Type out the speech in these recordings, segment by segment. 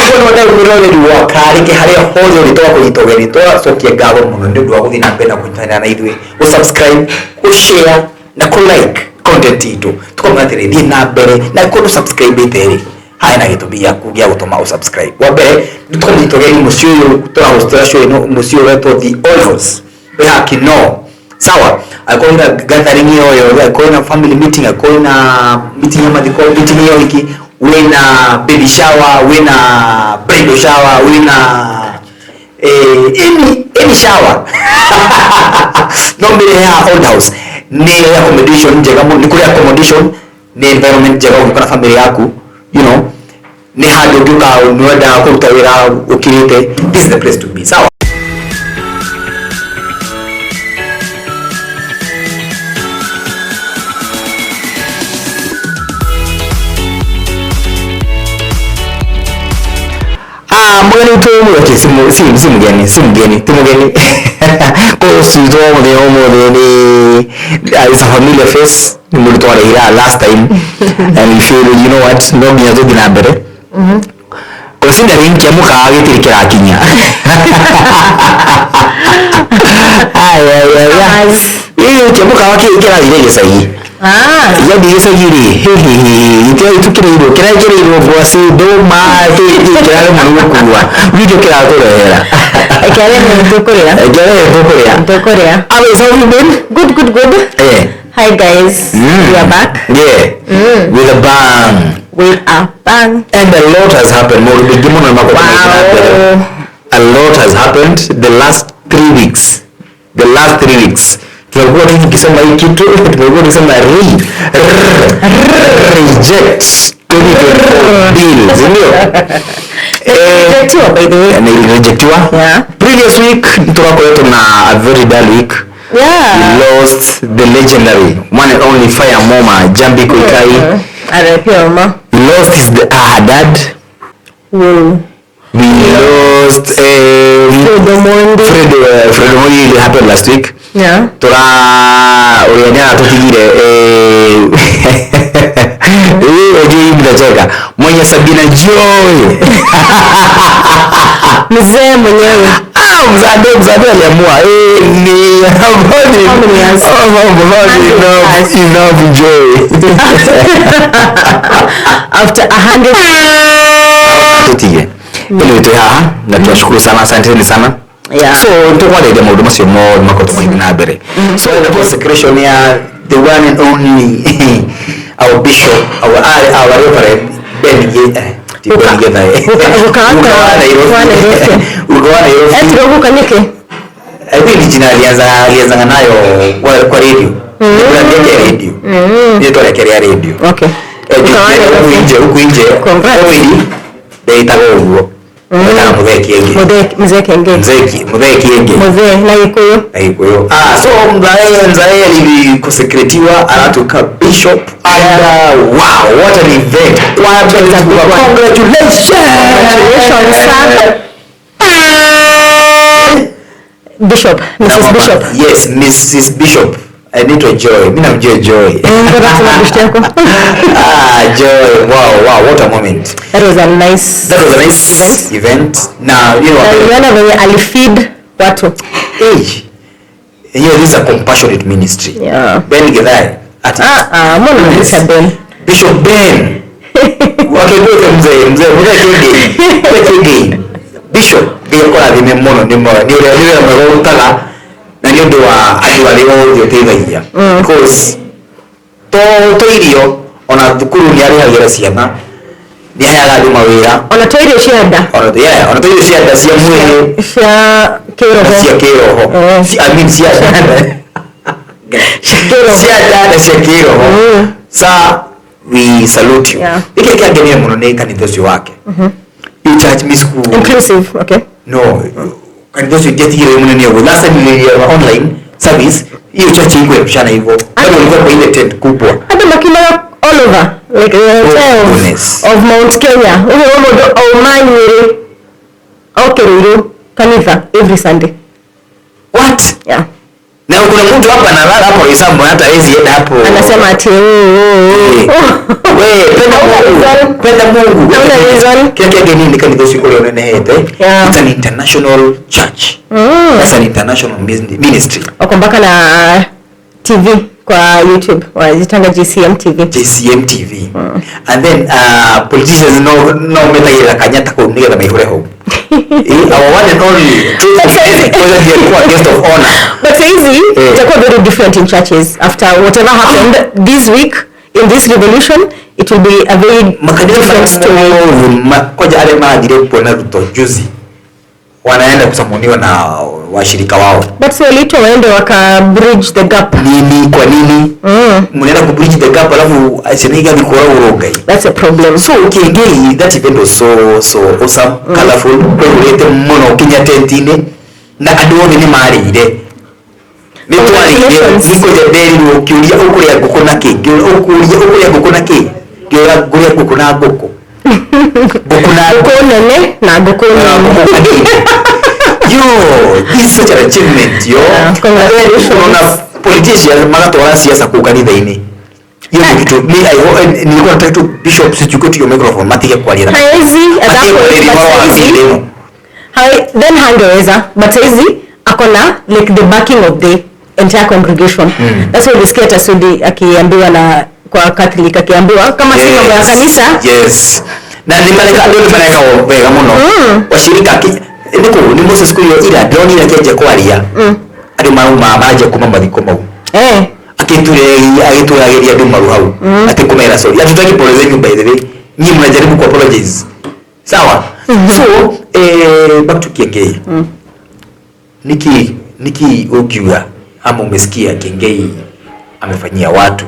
Angĩkorwo nĩ mwĩroreri wa Karĩke harĩa hothe ũrĩ twakũnyita ũgeni, twacokia ngatho mũno nĩ ũndũ wa gũthiĩ na mbere na kũnyitanĩra na ithuĩ, gũ subscribe, gũ share na kũ like content itũ. Tũkamwĩra atĩrĩ, thiĩ na mbere na angĩkorwo ndũ subscribe ĩte rĩ, harĩ na gĩtũmi gĩaku gĩa gũtũma ũ subscribe. Wa mbere nĩ tũkũnyita ũgeni mũciĩ ũyũ tũrahostera show ĩno, mũciĩ ũyũ ũretwo The Old House wĩ haha Kinoo. Sawa, angĩkorwo wĩna gathering o yothe, angĩkorwo wĩna family meeting, angĩkorwo wĩna meeting ya mathiko, meeting ya ũhiki, wĩna baby shower, wĩna bridal shower, wĩna any shower, no mbere ya Old House nĩ accommodation njega mũno, nĩ kũrĩ accommodation, nĩ environment njega ũngĩũka na family yaku, nĩ handũ ũngĩũka nĩ wendaga kũruta wĩra ũkirĩte, this is the place to be. Sawa. Ah, mugeni witũ okay, si mugeni, si mugeni, ti mugeni. Co-host witũ wa mũthenya ũmũthĩ nĩ is a familiar face, nĩ mũndũ twarehire last time and we feel, you know what, no nginya tũthiĩ na mbere considering kĩa mũkawa gĩtirĩ kĩrakinya. Aya, aya, aya. Ĩĩ, kĩa mũkawa kĩrathire gĩcagi. Ah. Gĩathiĩ gĩcagi rĩ, gĩtirĩ tũkĩrĩirwo, kĩrekĩrĩirwo ngwacĩ, ndũma, kĩ kĩraremwo nĩ gũkua gitũ kĩratũrehera. Kĩarĩ nĩ tũkũrĩa. Kĩarĩ tũkũrĩa. Tũkũrĩa. Alo, how you been? Good, good, good. Hi guys. We are back. Yeah. With a bang. With a bang. And a lot has happened. Maũndũ maingĩ mũno nĩ makoretwo magĩthiĩ na mbere. Wow. A lot has happened the last 3 weeks. The last 3 weeks. Tumekuwa tu tukisema hii kitu, tumekuwa tukisema reject 2024 bill, si ndio? Rejectiwa, by the way. Na ilirejectiwa. Yeah. Previous week turakoretwo na a very dull week. We lost the legendary one and only Fire Moma Jambi Koikai. RIP Oma. We lost his dad. Whoa. We lost Fred Omondi. Fred Omondi. It happened last week. Tura ũrĩa nĩ aratũtigire, eh, mnacheka, mwenye Sabina Joy. Mzee mwenyewe. Ah, mzade aliamua, ni How many years? Oh, mambo 100 enough plus. Enough joy. After 100. Tutige anyway, twĩ haha na tunashukuru sana, asanteni sana. So tukwarĩria maũndũ macio mothe makoretwo magĩthiĩ na mbere. So the consecration ya the one and only our bishop, our reverend Ben ti Ben Githae. Guka Guka wa Nairobi. Wa Nairobi. Guka wa Nairobi. Etirwo guka nĩkĩ? I think jina alianza nayo kwa radio. Ni brand yake ya radio. Ni rĩtwa rĩake rĩa radio. Guka wa huku Nairobi. nje, huku nje. Congrats. Comedy ndeitaga ũguo. Etaga Muthee Kiengei. Muthee, Mzee Kiengei. Muthee Kiengei. Muthee na Gĩkũyũ. Na Gĩkũyũ. Ah, so mzae alikonsekretiwa anatoka bishop and wow, what an event. What a big one. Congratulations. Congratulations, sir. Bishop, Na Mrs. mama- Bishop. Yes, Mrs. Bishop. Anaitwa Joy. Mimi namjua Joy. Mbona tuna bishop yako? Ah, Joy. Wow, what a moment. That was a nice That was a nice event. event. Na Na niliona venye alifeed watu. Hey, this is a compassionate ministry. Ben Githae. Ah, ah, mbona unaita Ben? Bishop Ben. Wakĩgwĩte mzee Kiengei. Mzee Kiengei. Bishop Ngai akũrathime mũno nĩ ũrĩa nĩ wĩra mwega ũrutaga na nĩ ũndũ wa andũ arĩa othe ũteithagia. Because to irio ona thukuru nĩ arĩhagĩra ciana, nĩ aheaga andũ mawĩra. Ona to irio cia nda. Ona yeah, ona to irio cia nda, cia mwĩrĩ Cia na kĩroho. cia kĩroho. I mean cia nda. Cia kĩroho. Cia nda na cia kĩroho. Sir, we salute you. Gĩkĩ kĩangenia mũno nĩ kanitha ũcio wake. Hiyo church mi siku Inclusive, okay. No, kanitha ũcio ndiatigire wĩ mũnene ũguo. Last time niliona online service, hiyo church iko imeshana hivyo. Bado ilikuwa kwa ile tent kubwa. Andũ makiumaga all over like the entire Goodness. of Mount Kenya. Ũguo mũndũ auma Nyĩrĩ oke Ruiru kanitha every Sunday. What? Yeah. Na kuna mtu hapa analala hapo Roysambu hata hawezi enda hapo. Anasema ati oh, oh, oh. We penda Hauna Mungu, reason. penda Mungu. Hauna reason. Kĩrĩa kĩangĩ nĩ kanitha ũcio ũrĩa ũnenehete. It's an international church. That's an international ministry. Wako mpaka na TV kwa YouTube, wanajitanga GCM TV. JCM TV. And then politicians no metagĩrĩra kanya ta kũu nĩgetha maihũre hau. Our one and only Truth kwanza ndiye alikuwa guest of honor. But saizi itakuwa very different in churches after whatever happened this week in this revolution. It will be a very makanitha different story. Koja arĩa marathire kuona Ruto juzi wanaenda kusamoniwa na washirika wao. But so waliitwa waende waka bridge the gap. Nini, kwa nini mnaenda ku bridge the gap alafu ciana igathiĩ kũragũrwo Ngai? That's a problem. So Kiengei, that event was so so awesome, colorful, kwĩhũrĩte mũno nginya tent-inĩ na andũ othe nĩ marĩire, nĩ twarĩire. Congratulations. Nĩkũnja nderirwo ũkĩũria ũkũrĩa ngũkũ na kĩ, ũkũria ũkũrĩa ngũkũ na kĩ, ngĩũra ngũrĩa ngũkũ na ngũkũ, ngũkũ na Ngũkũ nene na ngũkũ nini. Nini. Yo, this is such an achievement, yo. Yeah, congratulations. Unaona politicians magatwara siasa kuu kanitha-inĩ. Hiyo ni kitu mi nilikuwa nataka tu bishop sichukue tu hiyo microphone matige kwaria na Haezi at that matige point, kwaria but ũhoro wa saizi thĩinĩ ĩno. Then hangeweza, but saizi akona like the backing of the entire congregation. That's why ulisikia hata Sudi akiambiwa na kwa Catholic, akiambiwa kama si mambo ya kanisa. Yes, na nĩ mareka andũ nĩ mareka wega mũno. Washirika nĩ kũ nĩ Moses kũrio ira ndĩronire akĩanjia kwaria, andũ marauma maranjia kuma mathiko mau. Agĩturagĩria andũ maru hau atĩ kũmera sorry, hatutaki pole zenyu. By the way, nyinyi mnajaribu ku apologize, sawa? So back to Kiengei. Niki ukiuga ama umesikia Kiengei amefanyia watu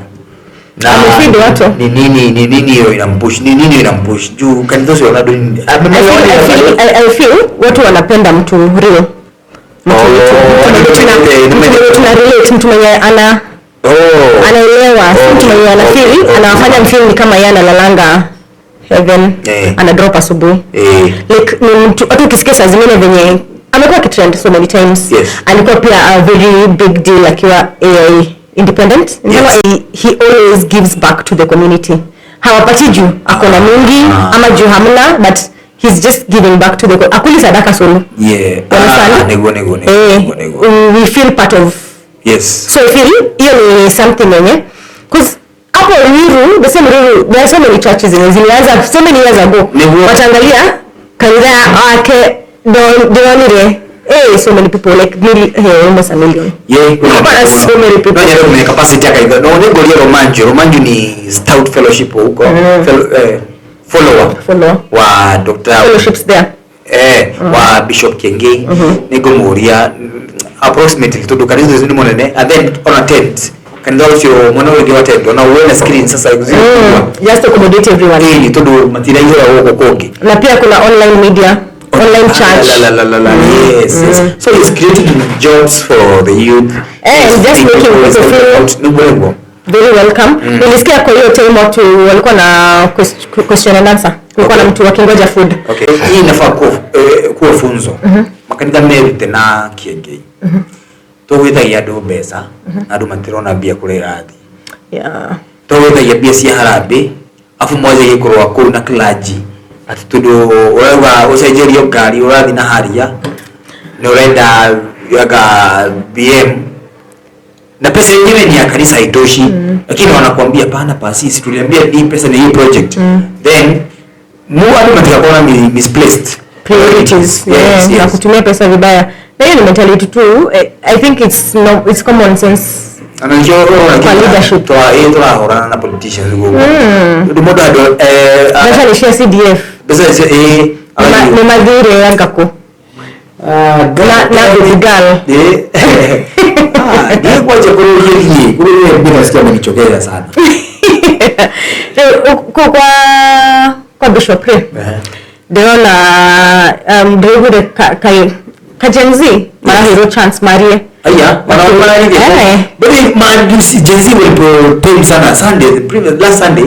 na Amefeed watu. Ni nini hiyo inampush, ni nini inampush juu kanitha ũcio ona ndũ I feel watu wanapenda mtu real. Mtu Oh, mtu mwenye tuna relate, mtu mwenye ana anaelewa, si mtu mwenye anafeel anawafanya mfeel ni kama yeye analalanga heaven, ana drop asubuhi. Like ni mtu hata ukisikia saa zingine venye amekuwa akitrend so many times. Alikuwa pia a very big deal akiwa AI independent. He always gives back to the community. Hawapati juu ako na mingi ama juu hamna, but he's just giving back to the akuli sadaka solo. Understand? Ah, niguo niguo niguo niguo niguo. We feel part of. So I feel hiyo ni something yenye, cause hapo Ruiru, the same Ruiru, there are so many churches zenye zilianza so many years ago. Wataangalia kanitha wake ndonire so many people, like nearly, almost a million. Kuna so many people. No nyende kumenya capacity ya kanitha. No nĩ Romanjo. Romanjo ni Stout Fellowship huko. Follower Follower. wa Dr. Fellowships there. Wa Bishop Kiengei, nĩngũmũria approximately tondũ kanitha ũcio nĩ mũnene, and then ona tent kanitha ũcio mwena ũyũ ũngĩ wa tent ona uone screen sasa zile kubwa. Just to accommodate everyone. Ĩĩ, tondũ matiraihũra gũkũ kũngĩ. Na pia kuna online media, online church. La, la, la, la, la. Yes. So he's creating jobs for the youth. And He's just making he's people feel out. Niguo niguo. very welcome. Nilisikia kwa hiyo time watu walikuwa na question and answer, kulikuwa na mtu wakingoja food. Okay. Hii inafaa kuwa funzo. Makanitha merute na Kiengei. Tũgwĩtagia andũ mbeca na andũ matirona mbia kũrĩa irathiĩ. Tũgwĩtagia mbia cia harambĩ afu mwanjagie kũrũa kũu na clergy atĩ tondũ ũrauga ũcenjerio ngari ũrathiĩ na haria nĩ ũrenda anga BM na pesa yenyewe ni ya kanisa haitoshi, lakini wanakuambia pana pasisi tuliambia hii pesa ni hii project, then mu andũ matigakorwo na misplaced Priorities. Na kutumia pesa vibaya, na hiyo ni mentality tu. I think it's no, it's common sense. Na nikio Kwa leadership. Tũrahũrana na politicians gũkũ tondũ mũndũ andũ Mbeca nĩ cia CDF. Mbeca Nĩ mathire angakũ na baby girl. Ndiye kwacha kurudia hii kurudia, mimi nasikia amenichokeza sana. Rĩu kũu kwa bishop rĩ, ndĩrona ndĩraiguire ka Gen Z maraheirwo chance marie. Aya, wanaona nini? But man, you see Gen Z walipo sana Sunday, the previous last Sunday,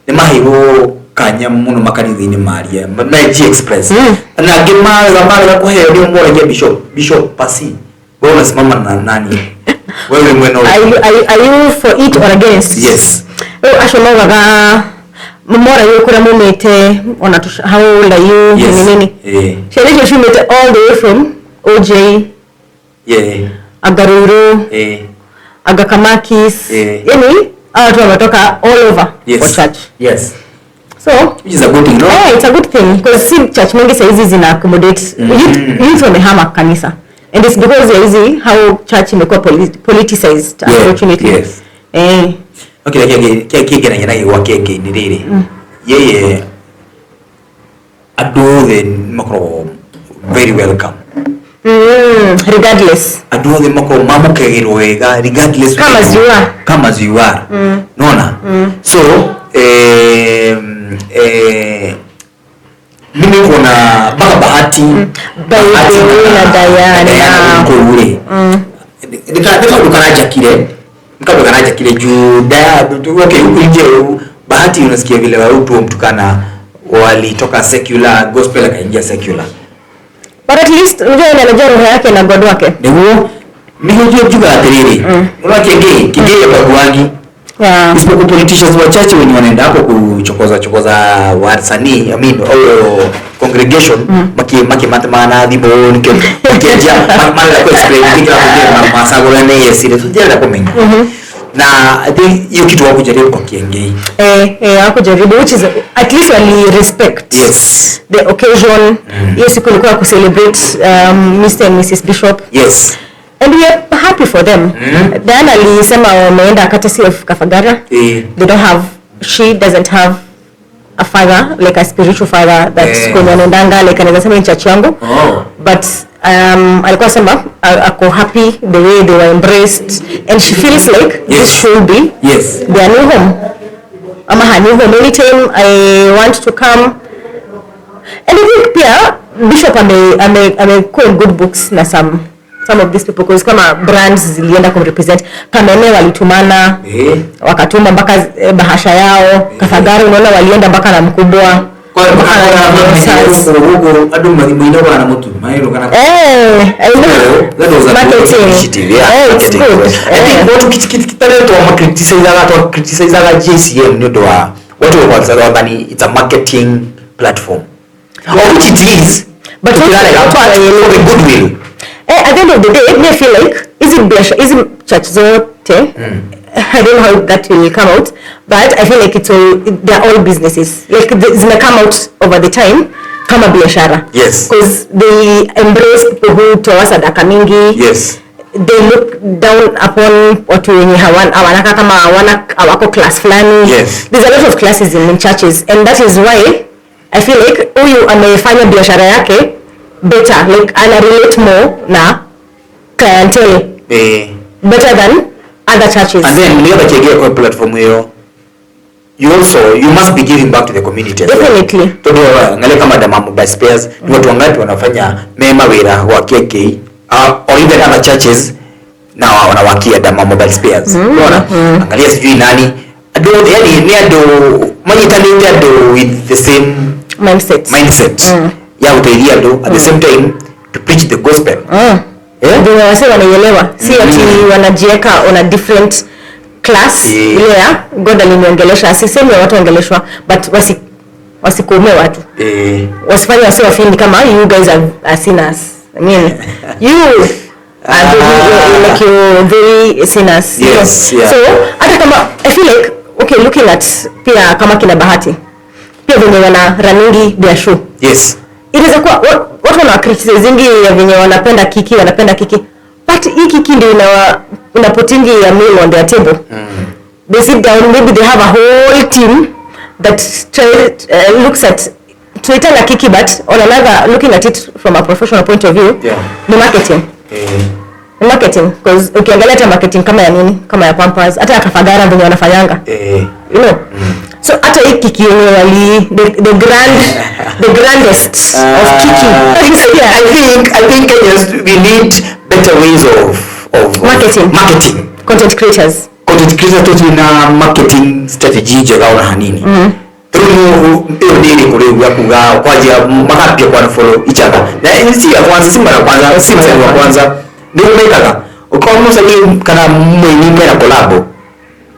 nĩ maheirwo kanya mũno makanitha-inĩ maria na G Express. Na angĩ marega kũheo nĩ moragia bishop, bishop pasi. Wewe unasimama na nani? Wewe ni mwena Are ũrĩkũ? you, are you for it or against? Yes. Rĩu acio maugaga Mora you kura mumete ona how old are you? Yes. Nini nini. Ciana icio ciumĩte all the way from OJ. Yeah. Agaruru. Agakamakis. Yani watu wametoka all over. Yes. For church. Yes. So which is a good thing, no? Yeah, it's a good thing because si church mingi saizi zina accommodate youth wamehama kanisa. And it's because ya hizi how church imekuwa politicized, unfortunately. Yes. Eh. Okay, kĩa kĩngenagia gwa kĩengĩ nĩ rĩrĩ. Yeye andũ othe makoragwo very welcome. Regardless. Andũ othe makoragwo mamũkagĩrwo wega regardless. Kama as you are. Kama as you are. Nona? So mimi kuna mpaka Bahati Bahati na Diana kũu rĩ. Nĩ kaũndũ karanjakire. Nĩ kaũndũ karanjakire juu okay, huku nje Bahati unasikia vile watu mtukana walitoka secular gospel akaingia secular. But at least unajua yeye anajua roho yake na God wake. Niguo niguo njuga atiriri. Unaona Kiengei ya baguangi. Yeah. Isipokuwa politicians wachache wenye wanaenda hapo kuchokoza chokoza wasanii, I mean oh, congregation maki matemana thimũ nikio makianjia marenda ku explain kila kugira masagũrane yes ile tujenda kumenya. Na I think hiyo kitu wakujaribu kwa Kiengei. Wakujaribu, which is at least wali respect. Yes. The occasion. Hiyo siku ilikuwa ku celebrate Mr and Mrs Bishop. Yes. And we are happy for them. Diana alisema wameenda courtesy of Kafagara. They don't have, she doesn't have a father, like a spiritual father that kwenye anaendanga, like anaweza sema ni church yangu. Oh. But alikuwa sema ako happy the way they were embraced and she feels like this should be their new home. Ama her new home. Anytime I want to come. And I think pia Bishop amekuwa in good books na some of these people because kama brands zilienda kumrepresent Kamene walitumana wakatuma mpaka bahasha yao. Kafagara unaona walienda mpaka na mkubwa kwa I know. That was a good initiative. Yeah, it's good. I think watu kitaretwa criticize JCM ni ndo wa watu wa wadhani it's a marketing platform. Which it is, but for the goodwill. At the end of the day, I feel like is it church zote? I don't know how that will come out, but I feel like it's all, they're all businesses. Like zina come out over the time kama biashara. Yes. Because they embrace people who toa sadaka mingi. Yes. They look down upon watu wenye hawanaka kama hawako class fulani. Yes. There's a lot of classes in churches, and that is why I feel like huyu amefanya biashara yake better, like ana relate more na clientele better than other churches. And then niyo bakiegea kwa platform hiyo, you also you must be giving back to the community as well. Definitely. Todo angalia kama Damamu by Spares ni watu wangapi wanafanya mema wira wa KK or even other churches na wanawakia Damamu by Spares. Unaona? Angalia sijui nani ado, yani ni ado manyitanite ado with the same mindset. Ya utaidia do at the same time to preach the gospel. Ndio wase wanaielewa, si ati wanajieka on a different class. Ile ya God aliniongelesha, sisemi watu waongeleshwa, but wasikuume watu. Wasifanye wase wafeel kama you guys are sinners. I mean, you are very, like you're very sinners. Yes, yeah. So hata kama I feel like okay, looking at pia kama kina Bahati pia venye wana runningi their show. Yes. Inaweza kuwa watu wana criticizingi ya venye wanapenda kiki, but hii kiki ndio inaputingi ya meal on their table. They sit down, maybe they have a whole team that looks at Twitter na kiki, but on another, looking at it from a professional point of view, the marketing. The marketing, because ukiangalia hata marketing kama ya nini, kama ya Pampers, hata ya Kafagara venye wanafanyanga. You know? So hata hii kiki yenye wali the grand the grandest of kiki. I think Kenyans, we need better ways of marketing. Content creators. Content creators na marketing strategy njega ona hanini. Through hiyo nini kuri ya kuga kwajia makapia kwa follow each other. Na si ya kwanza, si mara kwanza, si mara ya kwanza. Ndio mekaga. Ukaona msanii kana mwenye mena collab.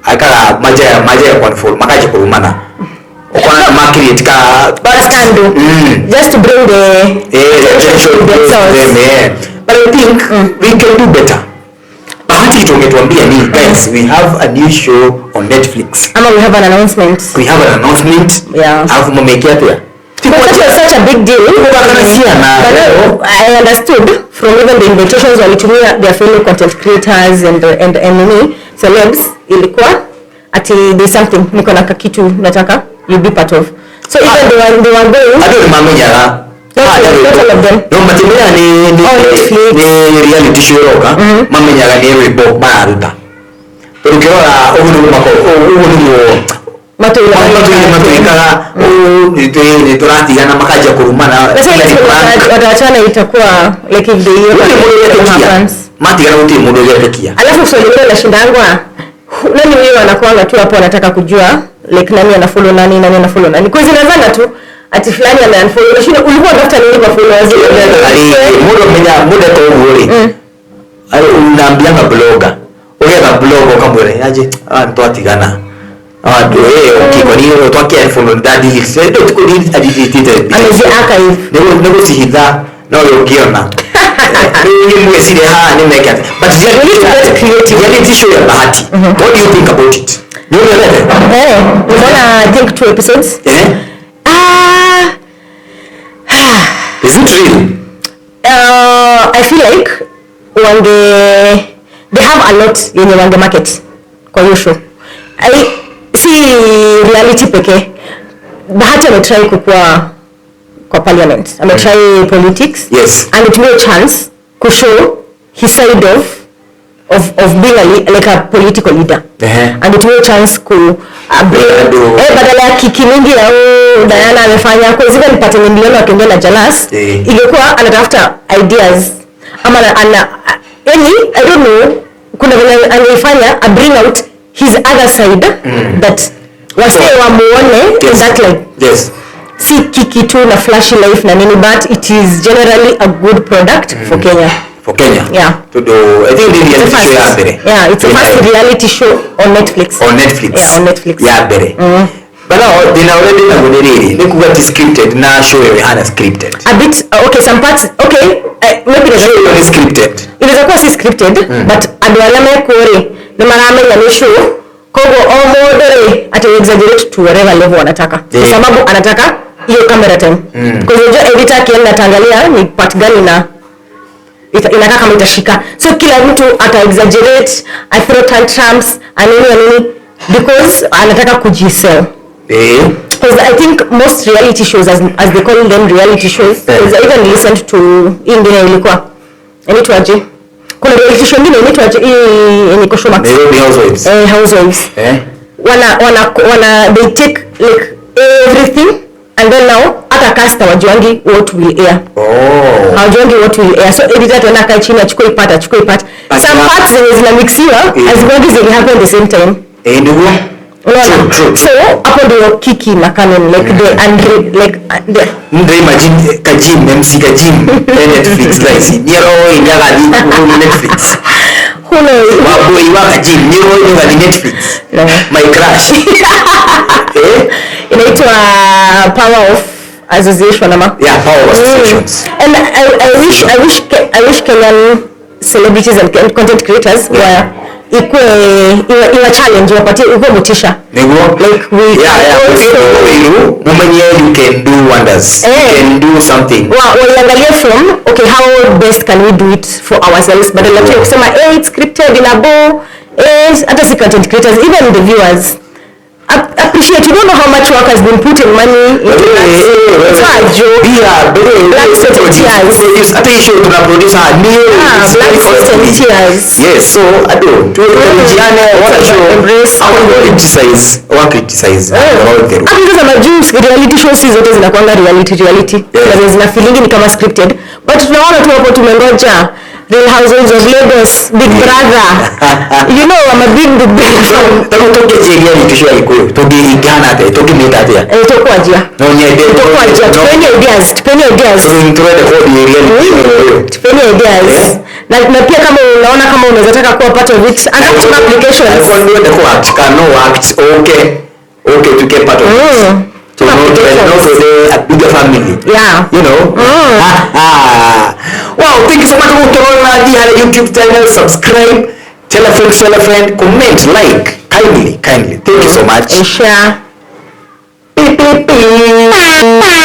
Akaga maja ya kwa follow makaje kurumana. Ukona ma create ka scandal just to bring the attention to to themselves. them, yeah. But I think we can do better. Bahati kitu ungetuambia ni, guys, we have a new show on Netflix. Ama we have an announcement. We have an announcement. Alafu mumeikia atia? But that was such a big deal. Kukakanasiana. But now, I understood from even the invitations walitumia their fellow content creators and nini celebs, ilikuwa ati there's something, niko na kakitu nataka you be part of. So even they were going Andũ nĩ mamenyaga. Not all of them. No matimenya ni Oh, Netflix. ni reality show ĩroka, mamenyaga nĩ rwĩmbo mararuta, tondũ ũkĩrora ũguo nĩguo ũguo nĩguo Matũikaga. Matũikaga nĩ tũratigana, makanjia kũrumana. That's why Ni prank. Wataachana itakuwa like if they Gũtirĩ mũndũ ũgetĩkia. happens. Matigana gũtirĩ mũndũ ũgetĩkia. Alafu swali lingine nashindangwa, nani huyo anakuanga tu hapo anataka kujua like nani anafollow nani, nani anafollow nani? Kwa zinazanga tu ati fulani ame unfollow, unashinda ulikuwa unatafuta nini kwa followers? Rĩngĩ mũndũ amenya mũndũ eka ũguo rĩ, unaambianga blogger, ũgetha blogger ũkamwĩra aje, ah, nĩtwatigana. Ah, ndio, okay, kwa nini twakia follow ndadelete ndio tuko delete? Amezi archive. Nĩ gũcihitha no rĩ ũngĩona rĩu mwĩcirie haha nĩ meke atĩa, but We need to get creative. Reality show ya Bahati, what do you think about it? Nĩ ũrĩonete? Eh, nimeona I think two episodes. Ah, Is it real? I feel like wange they have a lot yenye wange market kwa hiyo show. Si reality pekee. Bahati ametry kukua kwa parliament, ametry politics and it made a chance kushow his side of being like a political leader and it made a chance ku bring Bado. Badala ya kiki mingi ya, oh, Diana amefanya kwa zile nipate niliona wakiongea na Jalas, ingekuwa anatafuta ideas ama ana yani, I don't know, kuna vile angeifanya a bring out his other side that wasee wamuone in that light, si kiki tu na flashy life na nini, but it is generally a good product for Kenya. For Kenya. Yeah. Tondu I think nĩ It's the reality show ya first, mbere. yeah, it's the first reality show on Netflix. On Netflix. Yeah, on Netflix. Ya mbere. But now thĩna ũrĩa ndĩnaguo nĩ rĩrĩ, nĩ kuga ti scripted na show ĩyo ĩhana scripted. A bit, okay, some parts, okay, maybe Show ĩyo nĩ scripted. Inaweza kuwa si scripted, but andũ arĩa mekuo rĩ nĩ maramenya nĩ show, koguo o mũndũ rĩ ata exaggerate to whatever level anataka, kwa sababu anataka hiyo camera time. Kwa hiyo unajua editor akienda ataangalia ni part gani na inakaa kama itashika, so kila mtu ata exaggerate, a throw tantrums anini anini because anataka kujisell. Because I think most reality shows, as they call them reality shows, because I even listened to hii ingine ilikuwa inaitwaje? Kuna reality show ingine inaitwaje? Hii yenye iko Showmax. Nairobi Housewives. Eh, Housewives. Wana they take like everything and then now hata cast hawajuangi what will air. Hawajuangi what will air. So editor ataenda akae chini achukue hii part, achukue hii part. But Some parts zenye zinamixiwa hazikuangi zenye happen the same time. Eh, ndugu. Unaona? True, true, true. So hapo ndio kiki na canon like the unre like the Ndio imagine Kajim, MC Kajim, Netflix thaa ici nĩaroĩ nĩagathiĩ kũ Netflix. Who knows? Wambui wa Kajim nĩũroĩ nĩũgathiĩ Netflix. No. My crush, eh. Inaitwa Power of Association ama? Yeah, Power of Associations. And I wish Kenyan celebrities and content creators were ikue iwe challenge, wapatie ikuwe motisha. Niguo. Like we Yeah. also Ukiwa mumenye you can do wonders. You can do something. Waiangalie from, okay, how best can we do it for ourselves, badala tu ya kusema, eh, it's scripted ina bo, eh, hata si content creators, even the viewers appreciate, you don't know how much work has been put in money into that. It's not a joke. Pia, Blood, sweat and tears. Hata hii show tuna produce ni Ah, it's blood, very sweat and costly. tears. Yes, so ado tujiane what show. Embrace. Au criticize, wa criticize all the Hata sasa majuu reality shows si zote zinakuanga reality reality. Kuna zenye zina feeling ni kama scripted, but tunaona tu hapo tumengoja Real Housewives of Lagos, Big Brother. You know I'm a big Big Brother fan. Tagu tũngĩnjia reality show ya Gĩkũyũ tũngĩringana atĩa, tũngĩmĩta atĩa? Eh, tũkwanjia. No nyende. Tũkwanjia, tupeni ideas, tupeni ideas. Turende kodi reality ya Gĩkũyũ. Tupeni ideas. Na pia kama unaona kama unaweza taka kuwa part of it, anza kutuma applications. Alikuwa niwende ku act kana no act, okay, tuke part of it. So Tuma not, applications. not a bigger family. Yeah. Wow, thank you so much for tukiona the YouTube channel. Subscribe, tell a friend, tell a friend, comment, like, kindly, kindly. Thank you so much. And share. Beep, beep, beep.